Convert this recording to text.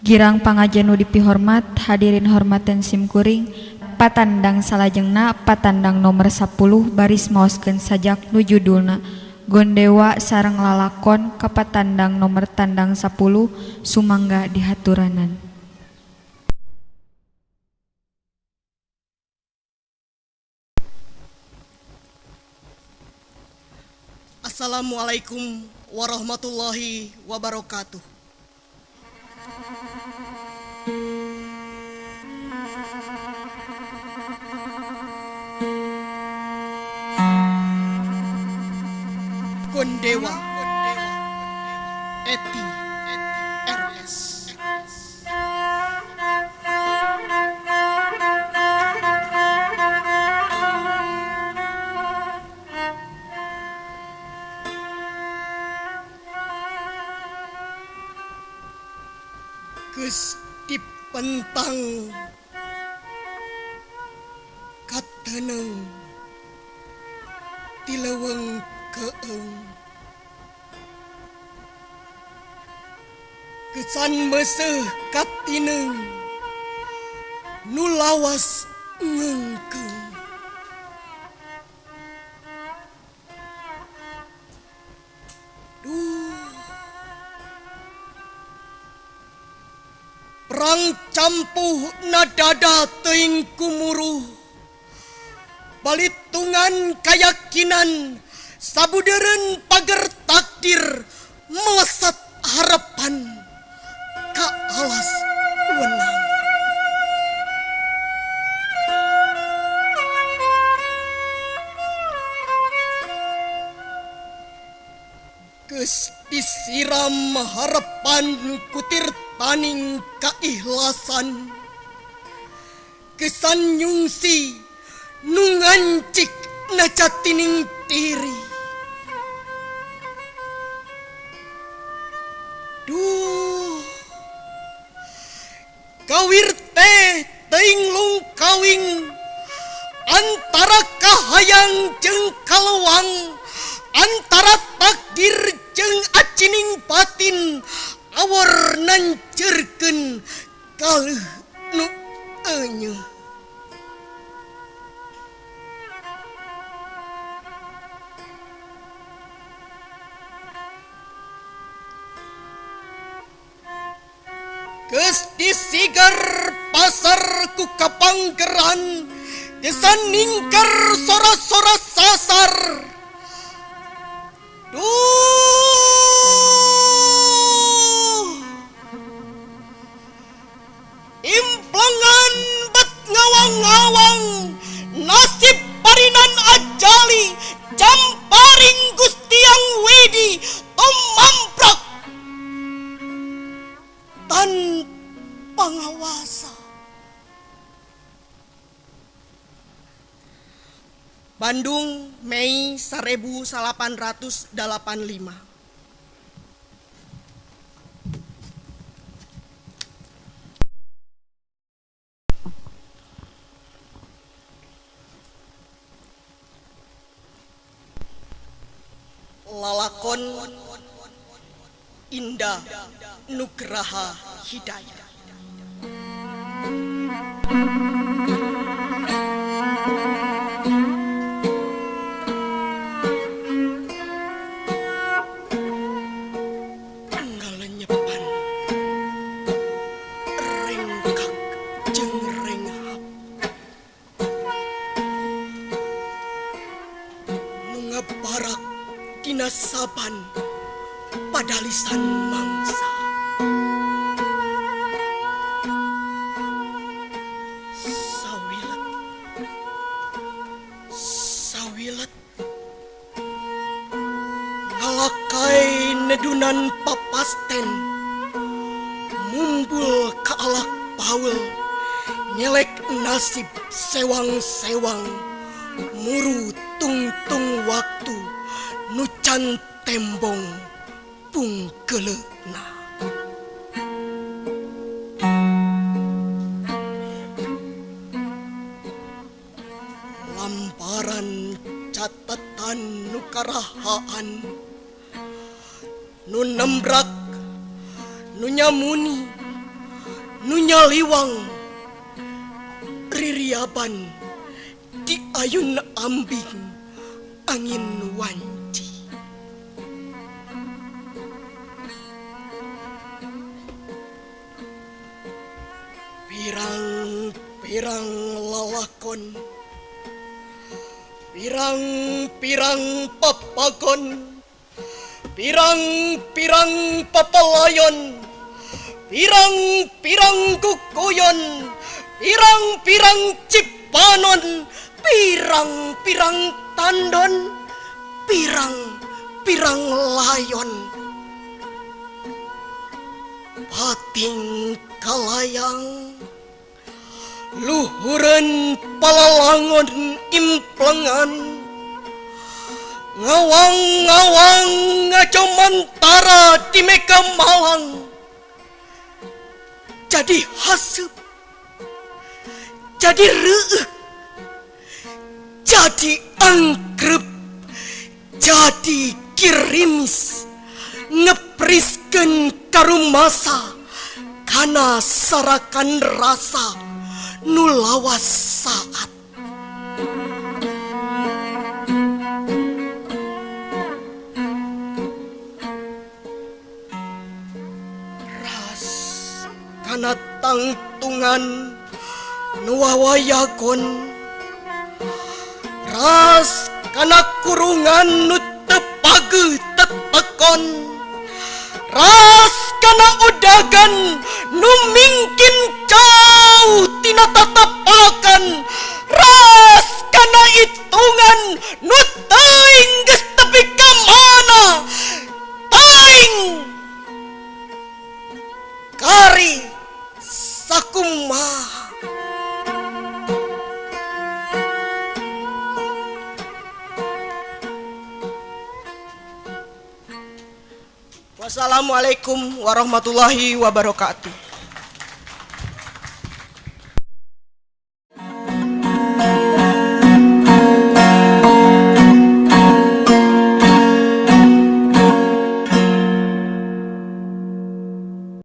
Girang pangajen nu dipihormat hadirin hormaten simkuring patandang salajengna patandang nomor 10 baris maoskeun sajak nu judulna Gondewa sareng lalakon ka patandang nomor tandang 10 sumangga dihaturanan. Assalamualaikum warahmatullahi wabarakatuh. Gondewa Eti RS. Geus dipentang kateneng ti leuweung keung kesan meuseuh katineng nu lawas ngeungkeung. Duh, perang campuh nadada teuing kumuruh balitungan kayakinan sabudeureun pager takdir melesat harapan ka alas wenang. Geus disiram harapan kutir taning kaikhlasan kesan nyungsi nu ngancik najatining diri. Duh, kawir teh teuing lungkawing antara kahayang jeung kalewang, antara takdir jeung acining batin awor nanceurkeun kaleuh nu enyeuh. Geus disigar pasar ku kapanggeran gesan ningkar sora-sora sasar. Duh, implengan bet ngawang-ngawang nasib parinan ajali jamparing Gusti Yang Wedi tumamprak tan pangawasa. Bandung, Mei 1885. Lalakon Indah Nugraha Hidayat. Ngalenyepan rengkak jeung renghap nu ngabarak dina saban padalisan mangsa. Sawilet sawilet ngalakai nedunan papasten mumbul ka alak paul nyelek nasib sewang-sewang muru tungtung waktu nu can tembong pungkeleuna. Lamparan catatan nu karahaan nu nembrak nu nyamuni Nu nyaliwang ririaban di ayun ambing angin wanci. Pirang-pirang lalakon, pirang-pirang papagon, pirang-pirang papalayon, pirang-pirang kukuyon, pirang-pirang cipanon, pirang-pirang tandon, pirang-pirang layon. Pating kalayang luhureun palalangon implengan, ngawang-ngawang ngacomantara di Mega Malang. Jadi haseup, jadi reueuk, jadi angkrep, jadi kirimis, ngepriskeun karumasa kana sarakan rasa nu lawas saat. Ras kana tangtungan nu wawayagon, ras kana kurungan nu teu pageuh tetekon, ras kana udagan nu mingkin jauh tina tatapakan, ras kana hitungan nu teuing geus tepi ka mana teuing kari sakumaha. Wassalamualaikum warahmatullahi wabarakatuh.